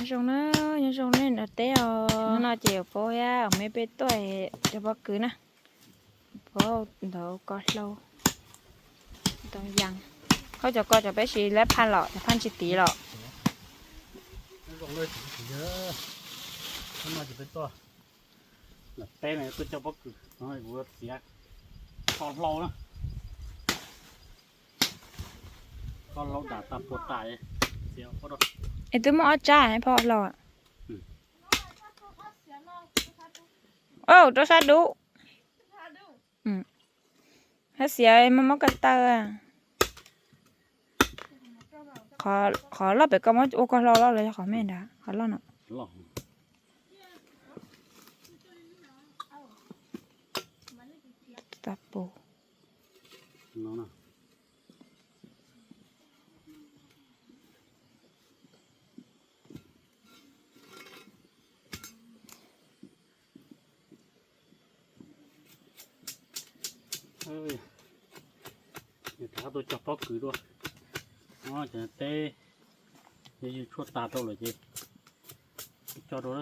Nyob zoo na, nyob zoo nej nram teb os. Hnub no ces yuav pab thiab me peb tuaj cog pob kws na. Pab ntawd ko hlau, ntoo yas. Koj cov ko cov peb sis lab phaj los, cov phaj tsis tiv los. Peb no tuaj cog pob kws, kuv txiav ko hlau na. Ko hlau dam tas puas tas. Es twb muaj ob tsab phaj hlau. Rau sab dub. Hab xiav mas muab ko taw. Qhov loj pem ko muab ua ko hlau loj los yog qhov me nrad, qhov loj no. Tau pus. Nws rov qab tuaj cog pob kws dua. Cov teb yog ywg tshuaj tas rau lawm ces peb cog dua,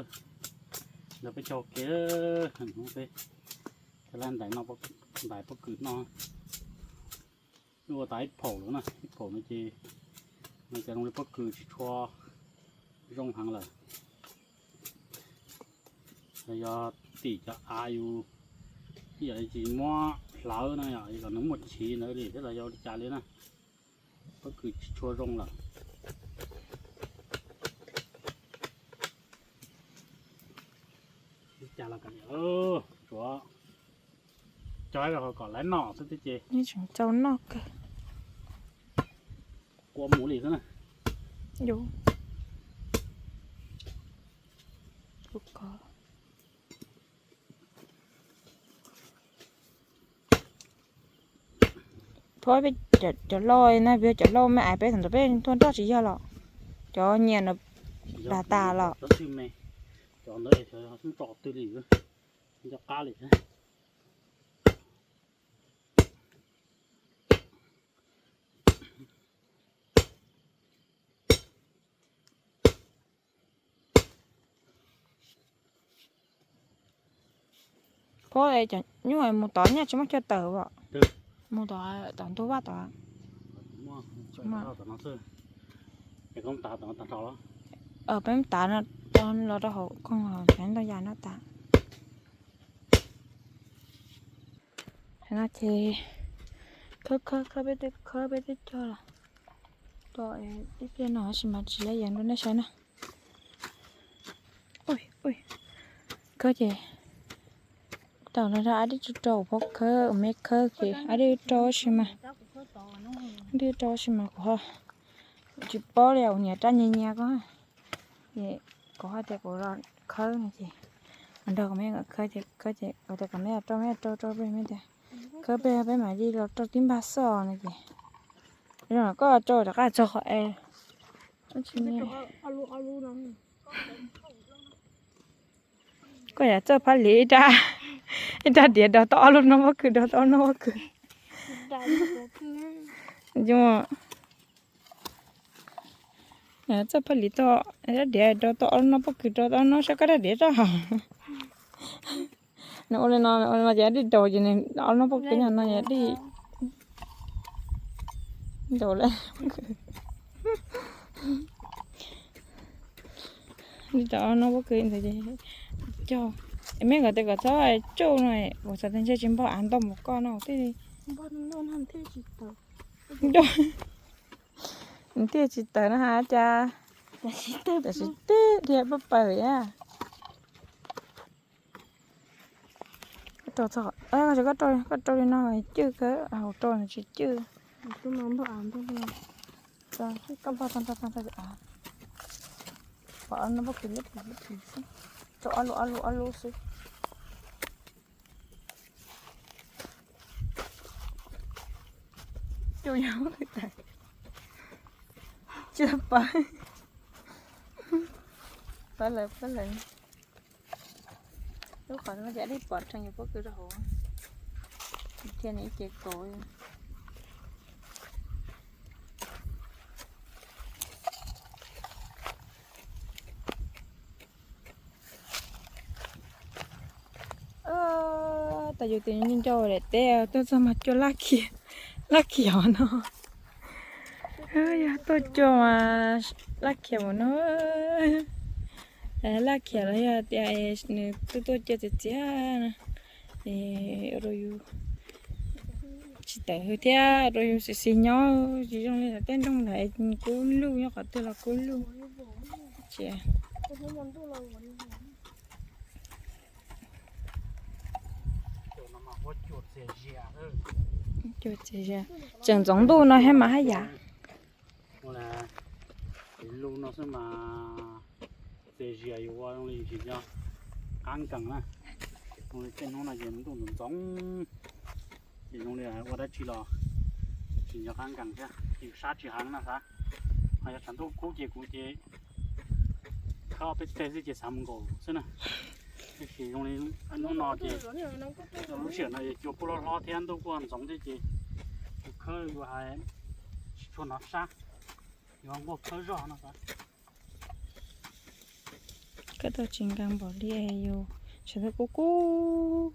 nrog peb cog ua ke. Hnub peb cog lab ntais, ntais pob kws noj. Wb ua tas ib phaum lawm na, ib phaum no ces nws cov zoo li pob kws tsis tshua zoo heev lawm. Los yog tim cov av yus ib yam li tsis muab hlawv na, yog kom nws muaj chiv ntawd li thiab los yog ua li cas li na, pob kws tsis tshua zoo lawm. Li cas los kom tsuav cog kom lawv noj xwb thiab ces tseem tau noj kawg. Kua mus li xwb na. Pab peb cov lau na, peb cov lau me ais peb thaum ntawd peb tuaj nroj tsis yog los, cov nyias no dag tas los. Cov ntawd tso twg li, nco qab li. Pab cov nyuj mus tod nyaj tsis muaj chaw tawm os. Mus tod tom ntug vaj tod. Peb tav no los rau hauv koog, ntoo yas no tas. No ces khawb khawb khawb peb twb khawb peb twb cog los tau ib pliag no tab sis mas tsis laj yees rau nej saib na. Khawb ces tau los rau ab dib tsis rau pob khawb, me khawb ces ab dib rau tab sis mas ab dib rau tab sis mas kuv ho tsis paub li, kuv niam rab nyias nyias ko. Ces kuv ho tias kuv los khawb no ces nrog kuv me khawb ces khawb ces kuv tias kom me rau me rau rau peb me tias khawb peb peb mam li los rau tib npag xwb no ces zoo koj rau rov qab txog qhov es koj yam txawj phab liv ib rab, ib rab diav dog tau ob lub noob pob kws, dog tau ob noob pob kws. Txawj phab liv tau, rab diav dog tau ob lub noob pob kws, dog tau ob noob saib koj rab diav rau hauv. Nws ua li no, ua li no ces dij daus ces nws ob noob pob kws no yog dij daus lawm. Dij tau ob noob pob kws ntawd ces cog. Me nkawd tias kom txhob tsuj no, kuv xav tias ntshe tsis npog av ntau mus koj no thiaj li. Nws thiaj tsis tawm no has cas. Tam sim teb dhia pab pawg a. Koj rau, koj rau li no cwj kawg, hauv rau nws tsis cwj. Koj npog tag nrho tag nrho. Pom ob noob pob kws lub plis lub plis xwb. Rau ob lub ob lub ob lub xwb. Coj yog tsis pawg. Pawg lawm, pawg lawm. Lub qhov no ces dij pom rhees yus pob kws rau hauv. Thiaj nws ib ce kaus. Tas yus tes ncauj daim teb tuaj txog mas cua laj khiav, laj khiav no. Yog tuaj cua mas laj khiav mus no. Laj khiav los yog tias nws tuaj tuaj cua txias txias no, ua rau yus tsis tawm hws thiab ua rau yus xis xis nyob, tsis zoo li tej nroog ntawd kub lug, nyob qhov twg los kub lug. Cia Tseem ntxoov ntuj no thiab mas haj yam. Lub no xwb mas txias zias yus ua zoo li tsis nco qab nkees na. Zoo li tej hnub no ces ntuj ntxoov ntxoov, ces zoo li ua dab tsi los tsis nco qab nkees thiab, ces sab tsis heev na xav. Ho yog tshav ntuj kub ces kuv ces khawb ob peb teg xwb ces xav mus nkaum xwb na. Tiam sis zoo li hnub no ces lub sij hawm no ces cua kuj loj hlob thiab ntuj kuj ntxoov thiab ces yus khawb yus hais tsis tshua hnov sab, yus nquag khawb zog no xav. Khawb tau tsis nkees npaum li yus, tshav ntuj kub kub.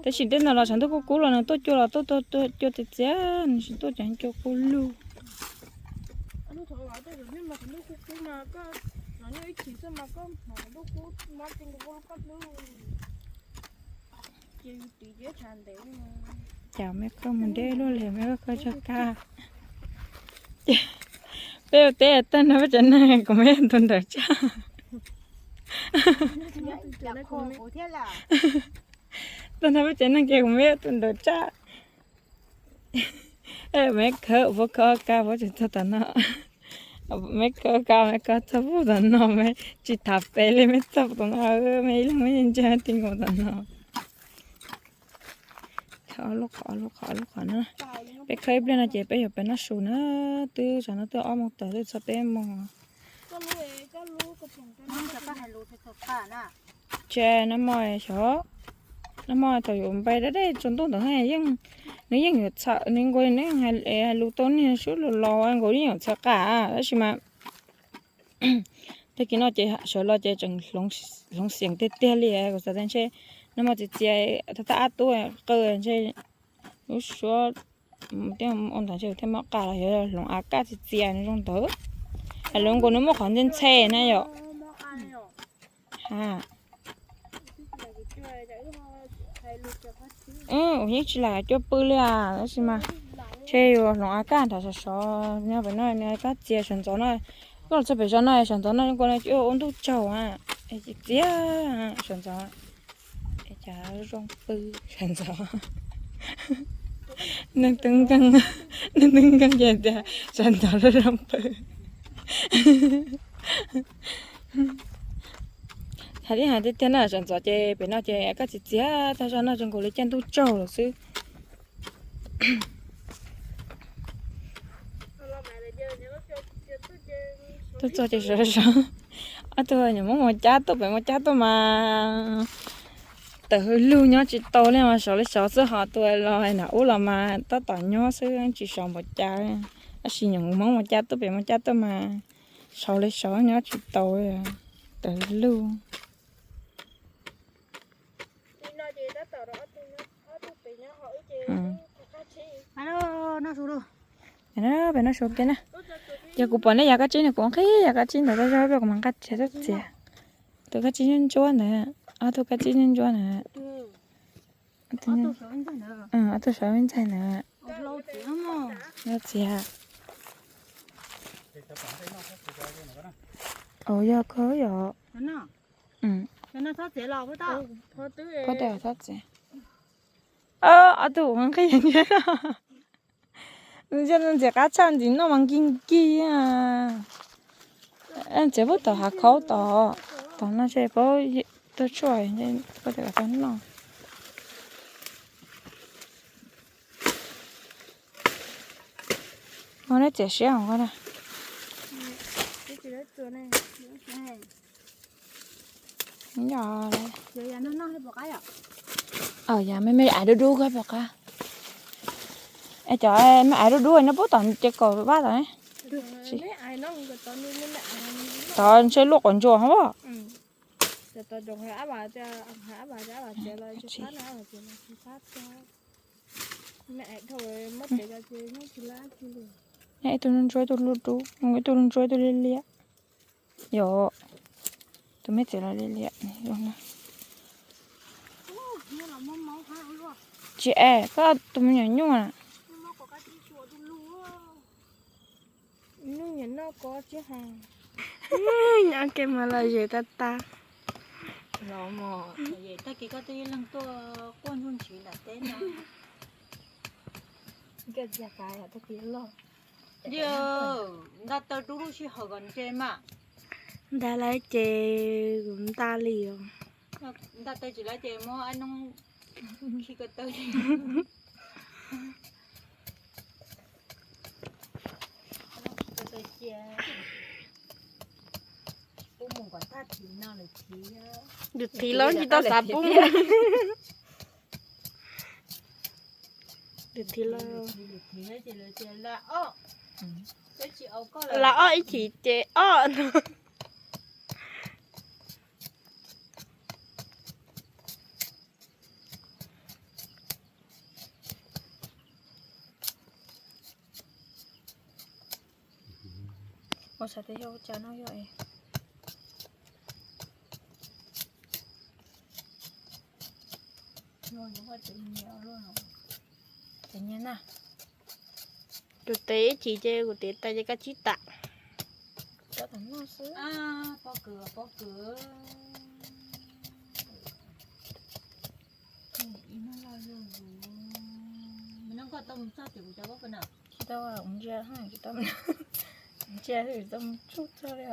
Tab sis tej no los tshav ntuj kub kub los nws tuaj cua los tuaj tuaj tuaj cua txias txias, nws tsis tuaj cov cua kub lug. Cas meb khawb mus deb luaj li, meb khawb tso kab. Peb ua teb tag no peb tsev neeg kuv meb tus nrawm tsaj. Tag no peb tsev neeg ces kuv meb tus nrawm tsaj. Meb khawb, puab khawb kab puab tseem txog tom no. Meb khawb kab meb khawb txog puag tom no, meb tsis tham peb li, meb txog tom no, meb ib leeg meb yeej ntsia ti nkaus tom no. Khawb ob lub qhov, ob lub qhov, ob lub qhov na. Peb khawb ib pliag no ces peb yuav pem noj su na, twb tsam no twb ob moos tawm twb txog peb moos. Tse nab mo xyov, nab mo thaum yuav npai dab dej tsaus ntuj ntawd yeej, nws yeej yuav txhawm nws nkaus, nws yeej hais lus tau niag sub lus los nkaus yeej yuav txhawm qab tab sis mas tag kis no ces sawv los ces tseem hloov xiam tiag tiag li, kuv xav tias ntshe nag hmo txias txias thaj thaj ab tub qw ntshe lub suab thiaj ua ntawd ntshe thiaj mob qab los yog hloov av kaj txias txias nws zoo ntawd. Hais lus nkaus nws muaj qhov ntxhe ntxhe na yom. Ha, kuv yeej tsis lam cua pw li as, tab sis mas ntshe yus hloov av kaj nrad sov sov nyob pem no, nws kaj txias sawv ntxov no, koj los txog pem zos no sawv ntxov no zoo nkaus no ua ntuj tsaug a, txias sawv ntxov. Cas zoo pw sawv ntxov. Neeg twb nkeeg, neeg twb nkeeg ces tias sawv ntxov zoo zoo pw. Hais tias hais tiag tiag na, sawv ntxov ces pem no ces kaj txias txias tag zog no zoo nkaus li caij ntuj tsaug lawm xwb. Tuaj txog ces sov sov, ob tug nyuam Hmoob mus cab tuaj pem mus cab tuaj mas tawm hws lug nyob tsis tau li mas sov li sov xwb, ho tus los nram ub los mas tab tom nyob xwb tsis sov npaum cas. Tab sis nyuam Hmoob mus cab tuaj pem mus cab tuaj mas sov li sov nyob tsis tau, tawm hws lug. Pem noj su kiag na. Ces kuv pom nej yav kab tsib no kuv nqhis yav kab tsib ntawd tau zog peb kuv mam nqa txiav txoj txiav. Tus kab tsib ntsuab ntsuab ntawd, ob tug kab tsib ntsuab ntsuab ntawd. Ob tug sawv ntxaij ntawd. Txiav. Au yog kawg yog. Pob tw txhob txiav. Ob tug nqhis ntshe no. Nws ntxias qab tshaj ntxiv noj mas nkig nkig. Txiav pub tom hav khaub tod, tom no ntshe paub tuaj tshuaj, paub tias kom tau noj. Ua neb txiav siab os. Yog me me aiv dub dub koj pom qab. Es cov me aiv dub dub no pub tom ces kaum vaj tom ne. Tod ntshe luaj quav ntsuas hos. Tau zoo hais ab vas tias, hais ab vas tias ab vas tsev los tsis qab na, ab vas tsev los tsis qab tiag. Neb dhau muab tsev los ces neb tsis lab tsis li. Neb ib tug ntsuab ib tug lub dub, ib tug ntsuab ib tug liab liab. Yog tus me txiv los liab liab zoo na. Tsis es koj tus me nyuam nyuj na. Nyuj nyuam noj ko tsis hais. Nyob ke mas los zem tag tag. Los mog, tag kis koj twb ib leeg tuaj quaj ntsuj ntshiv nram teb no. Nkaj txiag qav tag kis loj. Yog nta taw rau lub sij hawm kom ntse mas. Nta lawm ces kuv nta li os. Nta taw tsis lawm ces muab ab noob khi ko taw. Pub mus kom tag thiv no lawm thiv. Lwm thiv los tsis tau xav pub mus. Lwm thiv los, lam ob ib chim ces ob no. Ua xav tias yog ua cas no yog es. Tus tes ib chim ces kuv tes tas ces koj tsib tas. Tsis tau ntsia, tsis tau ntsia, tsis tau mus tsuj txog li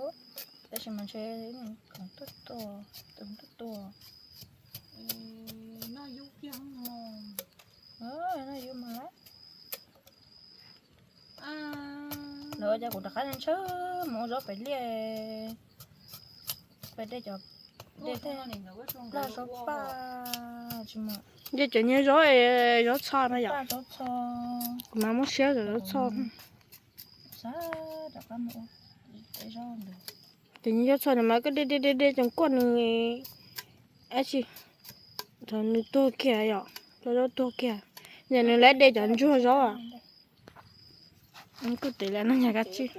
os. Ces tab sis mas ntshe khoom tuaj tua, tus tuaj tua. Noj yub kiag, noj yub mas lawm. Lawv ua cas kuv rov qab ntshaw mus ua zaub pem liaj, pem dej cov dej tej laj zaub paj tsis mus. Nce cov nyiaj zaub, zaub txho no yom. Zaub txho. Kuv mas muab siab zaub txho. Xav rov qab mus ua zaub ntawd. Cov nyiaj zaub txho no mas koj de de de de tsoom kuaj nws, ab tsi, thaum nws tuag kiag yom, cov zaub tuag kiag, yog nws lawv de cov ntsuag zaub. Kuj tes lawm no nyag kab tsij.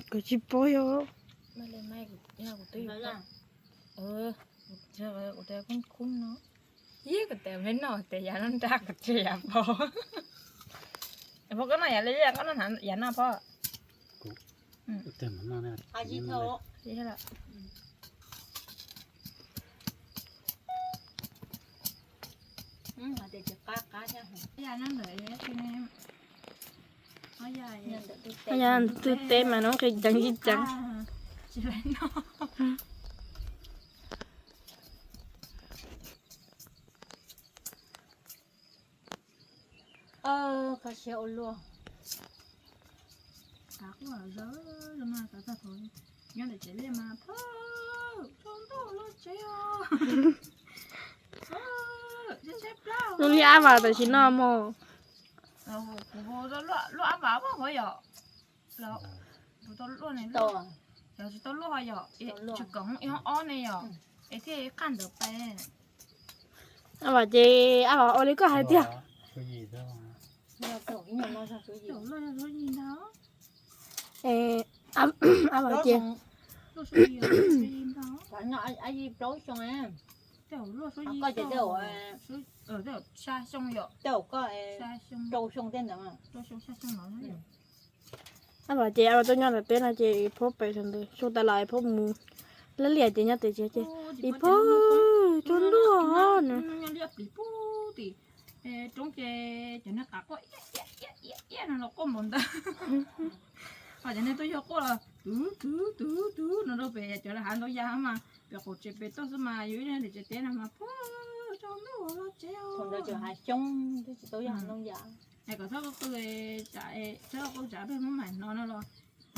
Kuv tsis paub yog. Kuv tes khub khub no, ib kuv tes me noj tes yav no nrag kuv tes yav paub. Paub koj noj yav li, koj noj yav no paub. Yog tus teb mas nws qhia ceev tsis ceev. Kho siab ua luaj. Kav quaj zawv mas kav tag thaum nyob ntawm tsev liaj mas phawj tsaus ntuj los tsev os. Lub liaj ab vas tam sim no mog. Kuv lub ab vas hov yom. Kuv tau luaj ne, yog tsis tau luaj ho yom, tsis kom ib hoob ob ne yom, es thiaj qaj ntawd pais. Ab vas ces ab vas ua li koj hais tiag. Ab vas ces Ab vas ces ab vas tuaj nyob ntawm peb no ces ib phob pem saum ntawd xyoo tas los ib phob mus lab liaj ces nyob tes tsev ces ib phob tsaus ntuj no. Roob ces cov niag qav quaj iab iab iab no los quaj npaum ntawd. Ho cov niag tuaj yog quaj los tuv tuv tuv tuv no rau pem cov hav ntoo yas mas pem qaum tsev pem toj xwb mas yus ib leeg ntawm tsev teb no mas phuaj tsaus ntuj los tsev. Hav xyoob twb tsis tau yog hav ntoo yas. Es kom txhob qw, txhob qw tsam peb muab mam hnov no los,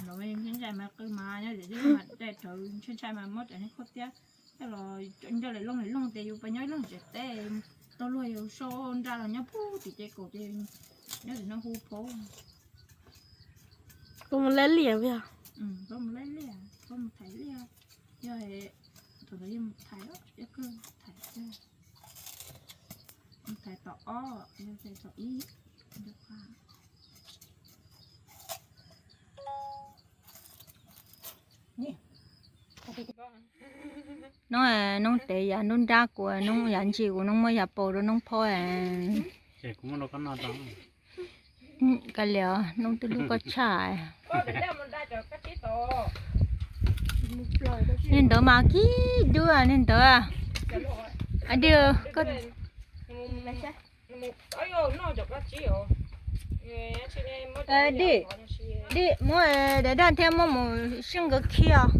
los ntshai mas qw mas nyob zem zeb mas dai rawv ntshai ntshai mas muab tsam neeg khuj tiab. Tej los nco lawm looj lawm looj tias yus pas nyob ib leeg tsev teb, tau luag yus sau nra los nyob puag tim ces kaum ces nyob tim no hu phob. Koj mus laij liaj, koj mus laij liaj, koj mus thaiv liaj, yog thaum ntawd yog mus thaiv, yog kawg thaiv, mus thaiv tom ob, yog thaiv tom ib. Noob, noob tev yav nruab nrab kuv, noob yav ntsis kuv, noob muab yav paus rau noob phob. Ka liam, noob twb hlub koj tshaj. Niag ntawd mas kib dub niag ntawd. Dij, dij, dij, muab daim daj thiab muab mus sib nkawd khi os.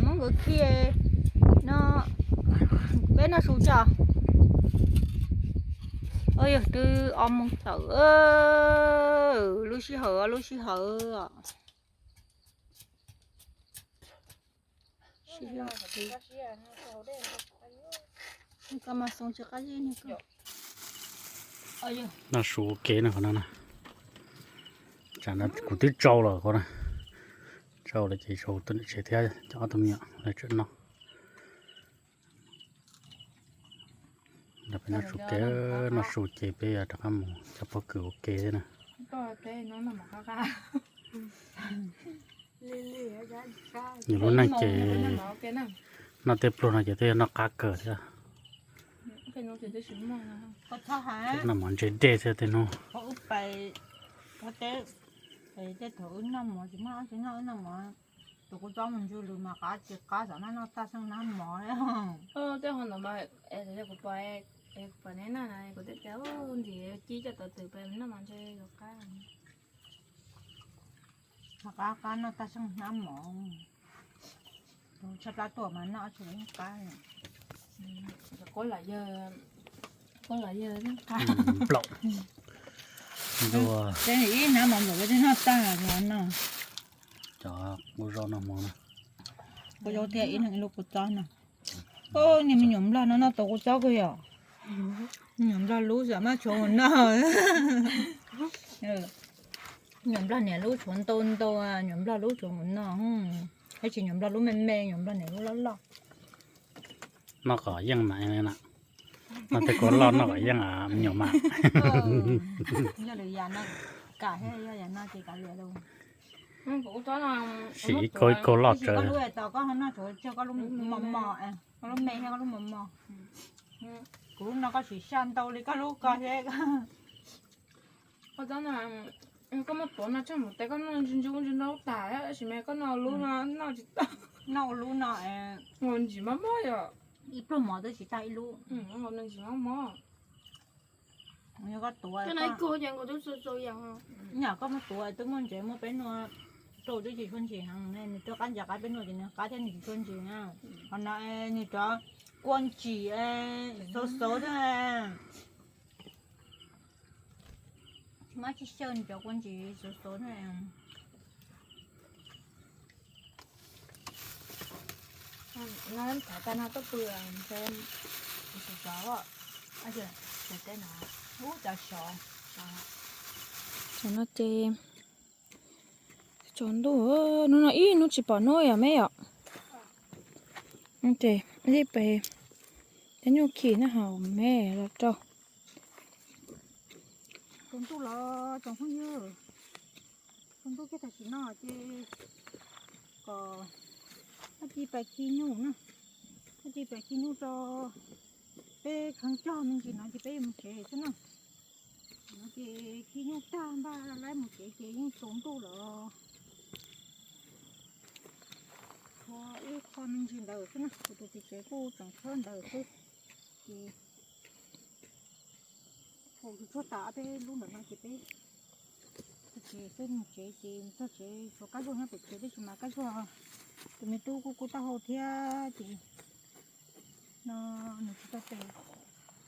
Muab nkawd khi no, peb noj su tso. Yog twb ob moos tawm, lub sij hawm, lub sij hawm. Noj su ua ke no qhov no na. Tsam no kuv twb tsau lawm qhov na. Tsau lawm ces sau tuaj ntawm tsev thiab cov ob tug me nyuam lawv tseem noj. Peb noj su ke, noj su ces peb yuav rov qab mus cov pob kws ua ke thiab na. Yus lub neej ces noj tej pluag no ces twb yog noj qab kawg thiab. Noj mov ntse dej thiab tej hnub. Tej thaum wb noj mov tsis muaj dab tsi noj, wb noj mov, tus kuv txob mus ntsw lws mas qab tsis qab, xav noj noj tag xeeb hnab mov. Tej ho ntawd mas kuv pom, kuv pom neb noj na, kuv thiaj tias ntxim ci coj tau twm pem noj mov ntshe yuav qab. Qab qab noj tag xeeb hnab mov. Tshaj plab tuaj mas noj tsis qab. Qab los yawg, qab los yawg qab. Nplaum. Ib hnab mov nplaum thiaj noj tag no. Cov kuv zaub noj mov na. Kuv zaub thiab ib leeg ib lub kuv txob no. Niag me nyuam nplog no noj tau kuv txob kawg yom. Me nyuam nplog lub xam maj tshuav mus noj. Me nyuam nplog niam lub tshuav ntau ntau, me nyuam nplog lub tshuav mus noj. Tab sis me nyuam nplog lub me me, me nyuam nplog niam lub loj loj. Noj kom yeej mas na. Noj tej kua loj noj kom yeej me nyuam mas. Yog lwm yam no kam thiab, yog yam no ces kav liam lauj. Siv ib kaug ib kaug loj tsawv. Koj lub es tos koj ho noj tsuav tseg koj lub mos mos, koj lub me thiab koj lub mos mos. Kuv lub no koj siv saj ntau li koj lub ko thiab. Koj muab tuav no tsheej mus tes koj noj ntsis ntsis ntsis nraub tas, tab sis mas koj noj lub no noj tsis tau. Noj ua lub no ntsis mob mob yom. Ib pluag mov twb tsis tag ib lub. Ntsis mob mob. Yog koj tuav, yog koj muab tuav twb muaj ntsev muaj peb nuaj rau twb tsis tshua ntsim heev, nws twb qab ntsis qab peb nuaj ces nws qab thiab nws tsis tshua ntsim na. Qhov no nws cov kua ntsim xauv xauv thiab. Tsis mab tsis xyaw nws cov kua ntsis xauv xauv thiab. Thaiv tag no tuaj pw, ntses tsov, ntses teb no, ub cov sov, no ces tsaus ntuj, hnub no ib hnub tsis pom hnub yom me yom. Ces ib pem cov nyuj khi na hauv me los rau. Tsaus ntuj los tsoom phooj ywg, tsaus ntuj kiag tam sim no ces kom Ab Ci pais khi nyuj na, Ab Ci pais khi nyuj tso, peb kheev cog me ntsis no ces peb yuav mus tsev xwb na. No ces khi nyuj tag npaj laib mus tsev ces yeej tsaus ntuj lawm. Tshuav ib qho me ntsis ntawd xwb na, kuv tus txiv tsev kuj tseem tshuab ntawd xwb. Ces ua tshuab tas peb lub ntawm no ces peb txog tsev, peb mus tsev ces txog tsev tshuav Kab Zuag nyob pem tsev, tab sis mas Kab Zuag tus me tub kuj kub taub hau thiab ces no nws tsis tau pes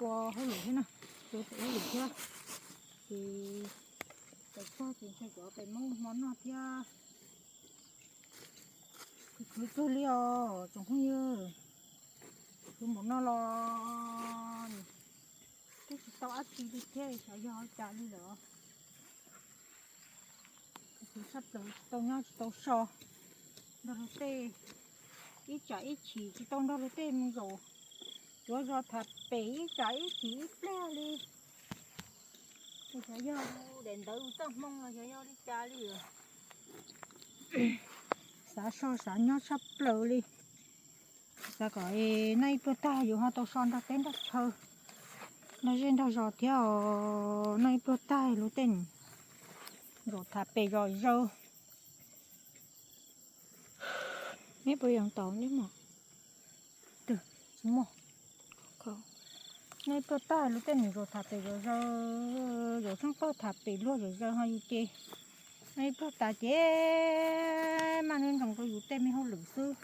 ua hauj lwm thiab na, tsis tau pes hauj lwm thiab ces pem txog ces ntshe yuav pem muab hmo noj thiab. Khwv khwv kawg li os tsoom phooj ywg, khwv npaum no los ti li thiab, xyov yog ua cas li lawm. Tsis tau nyob tsis tau so, nrog luag tej ib tsam ib chim tsis tau nrog luag tej mus zaum, tuav zos tham pem ib tsam ib chim ib pliag li. Xyov yog daim ntawv txoj hmoo los xyov yog li cas li. Xav so xav nyob tshaj plaws li. Xav kom noj ib pluag tag yus ho tau so nrog teb nrog chaw, nrog zej nrog zos thiab os. Noj ib pluag tag luag tej zaum tham pem zos zaws. Neb puas yeem tau neb mog? Tsis muaj. Noj ib pluag tag luag tej mus zaum tham pem zos zaws, zaum tshoob pog tham pem luag zos zaws ho yus ces noj ib pluag tas ces maj ntsoos rau yus tej me hauj lwm xwb.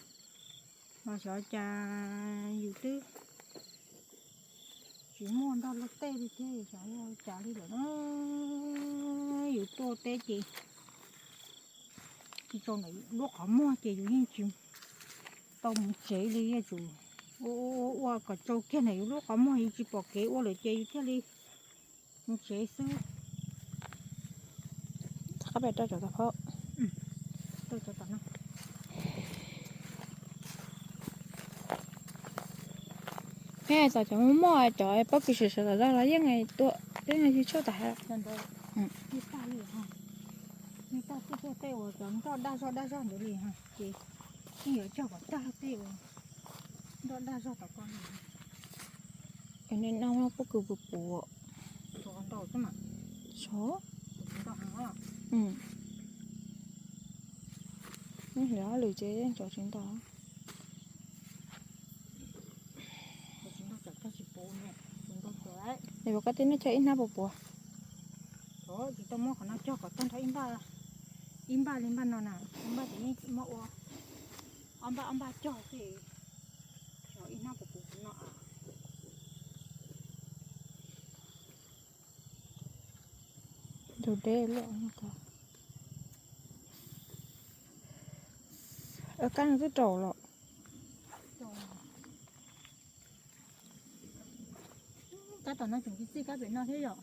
Los xyov cas yus twb tsis muaj nrog luag tej li thiab, xyov yog cas li lawm na. Yus tuaj teb ces tsis tau ntawm lub qhov muag ces yus yeej tsis tau mus tsev li, yuav tsum ua ua kom tsau kiag ntawm yus lub qhov muag yus tsis pom kev ua lawm ces yus thiaj li mus tsev xwb. Rov qab pem rau cov tau phauj. Tom no, tom cov muaj muaj cov pob kws sawv sawv tom zog los yeej tuaj, yeej yug tshuaj tas. Tag li, tag xwb, tej uas cov nroj daj zog daj zog ntawd li ces yeej yuav cog kom tag tej uas nroj daj zog tom ko li. Noj pob kws puas puas. Tsuav ntau xwb mas. Tsuav. Tsuav ntau heev os. Neb hliv ob lwm ces yeej tsuav tsis ntau. Tsuav tsis ntau tsam cog tsis puv ne, tsuav ntau tsuav. Nws puas koj tib neb cog ib hnab puas puas? Tsuav tsis tau muab qhov no cog kom tag nrho ib npaj, ib npaj li npaj no na, ib npaj ces yeej muab ua ob npaj ob npaj cog xwb. Ib hnab puas puv no. Tus deb luaj ko. Kab no twb raus los. Kab tom no tseem tsis txij kab pem no thiab yom.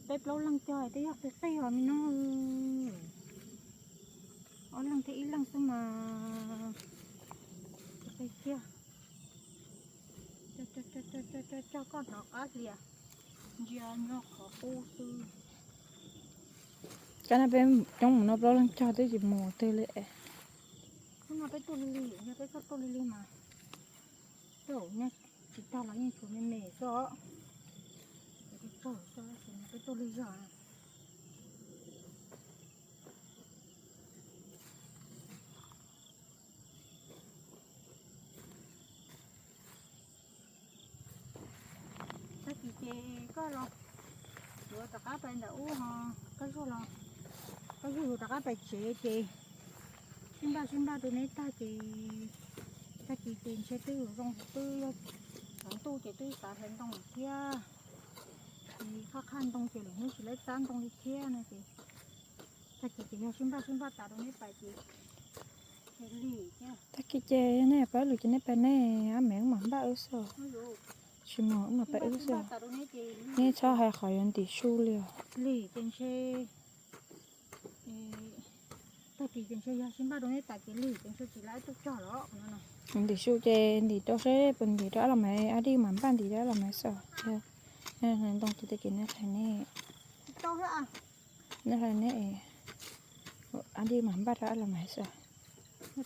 Peb plaub leeg cog twb yog qig qig os me no. Ob leeg thiab ib leeg xwb mas qig kiag. Cog koj hnov qab hlias ntsia nyob qhov qub xwb. Kab no peb coob mus no plaub leeg cog twb tsis mus twg li. Hnub no peb tuaj lig lig, yog peb tuaj lig lig mas tej zaum nyob tsis tag los yeej tshuav me me xwb os. Peb tuaj lig zog. Tag kis ces koj los yuav rov qab pais ntawm ub ho, koj zuaj los, koj zuaj yuav rov qab pais tsev ces sib npaj sib npaj rau neb tag ces tag kis ces ntshe twb yuav zoo twb yog tsaus ntuj ces twb xav hlais ntoo thiab. Ces qhaj qhaj ntoo ces lwm hnub tsis laib txab ntoo li thiab no ces tag kis ces yog sib npaj sib npaj tas rau neb pais ces lig thiab. Tag kis ces nej pab lwm ces nej pais nej, ab me wb mam npaj wb xwb. Tsis mus wb mam pais wb xwb. Neb txhob hais qhov yuav ntim su li os. Lig ces ntshe tag kis ces ntshe yog sib npaj rau neb tas ces lig ces ntshe tsis laib tuaj cog los. Ntim su ces ntim rau seb puas ntim rau ab los maiv, ab dib mam npaj ntim rau ab los maiv xwb. Ntoo ces tag kis nej hlais nej, nej hlais nej, ab dib mam npaj rau ab los maiv xwb.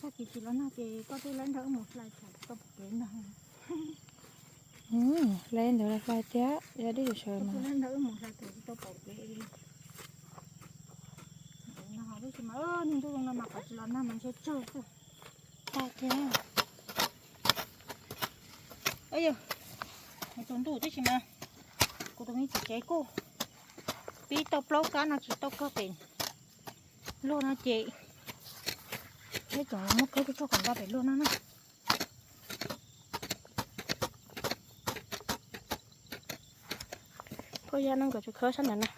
Tag kis tsis los nag ces koj twb laib nrog wb mus hlais thaum tsis tau pom kev ntag. Hlais ntawd los hlais thiab, yog dib sawv sawv no. Laib nrog wb mus hlais thaum tsis tau pom kev li. Tab sis mas ntuj zoo no mas qhov tsis los nag mas ntshe tsawg xwb. Tag thiab. Yog tsaus ntuj tib si mas kuv tus me txiv tsev kuj pib tau plaub kab no tsis tau kawg pem luag no ces peb tseem muab khawb tuaj tsuag kom nto pem luag no na. Koj yog no nkawd tsis khawb sab ntawd na.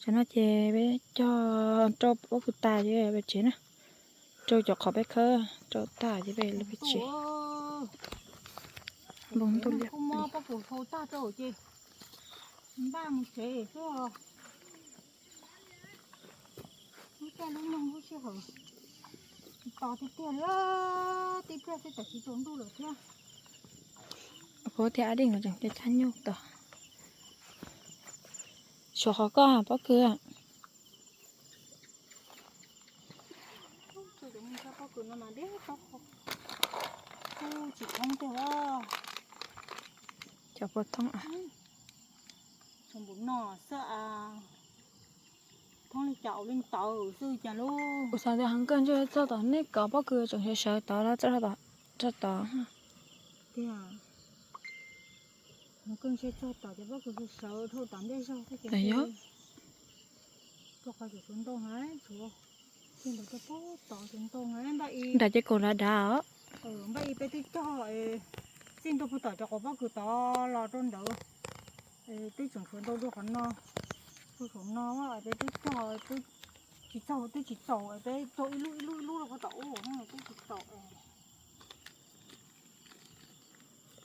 Tsam no ces peb cog rau pob kws tas ces peb tsev na, rau cov qhov peb khawb rau tas ces peb lub peb tsev. Npoo ntuj liab plig. Pob kws hau tag rau ces npaj mus tsev xwb. Lub caij lub nyoog lub sij hawm tos tiag tiag li, tib pliag xwb tam sim tsaus ntuj lawm thiab. Kuv thiab Ab Deej los tseem caij tshab nyuj tos. Suav qhov koj pob kws. Pob kws no mas deb tsis thoob tiag. Cov puas thoob. Npum no xwb, thoob li cas ua li ntawd xwb cas lauj. Kuv xav tias heev kawg ntshe txog tom nej kov pob kws tseem sawv sawv tod los txog tod. Tiag, heev kawg ntshe txog tom cov pob kws sawv sawv dhau tom ntej zog xwb ces. Yog. Tuaj qhov tseem tshuav ntoo heev, tshuav txij ntawd tuaj puag tom tshuav ntoo heev npaj ib. Nram ces kaum dav dav os. Npaj ib peb twb cog txij ntua puag tom cov quav pob kws tod los rau ntawd. Twb tseem tshuav ntoo rau qhov no, rau saum no peb twb cog, twb tsis txaus, twb tsis txaus peb cog ib lub ib lub ib lub rau puag tom ub no twb tsis txaus.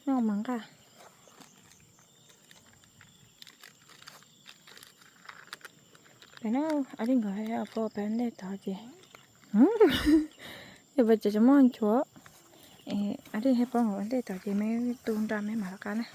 Noj mas nqaj. Peb na, Ab Deej nkawd pab peb ua ntej tod ces, yog peb tsev tsis muaj nchuav, Ab Deej pab ua ntej tod ces me tu nra me mam rov qab na.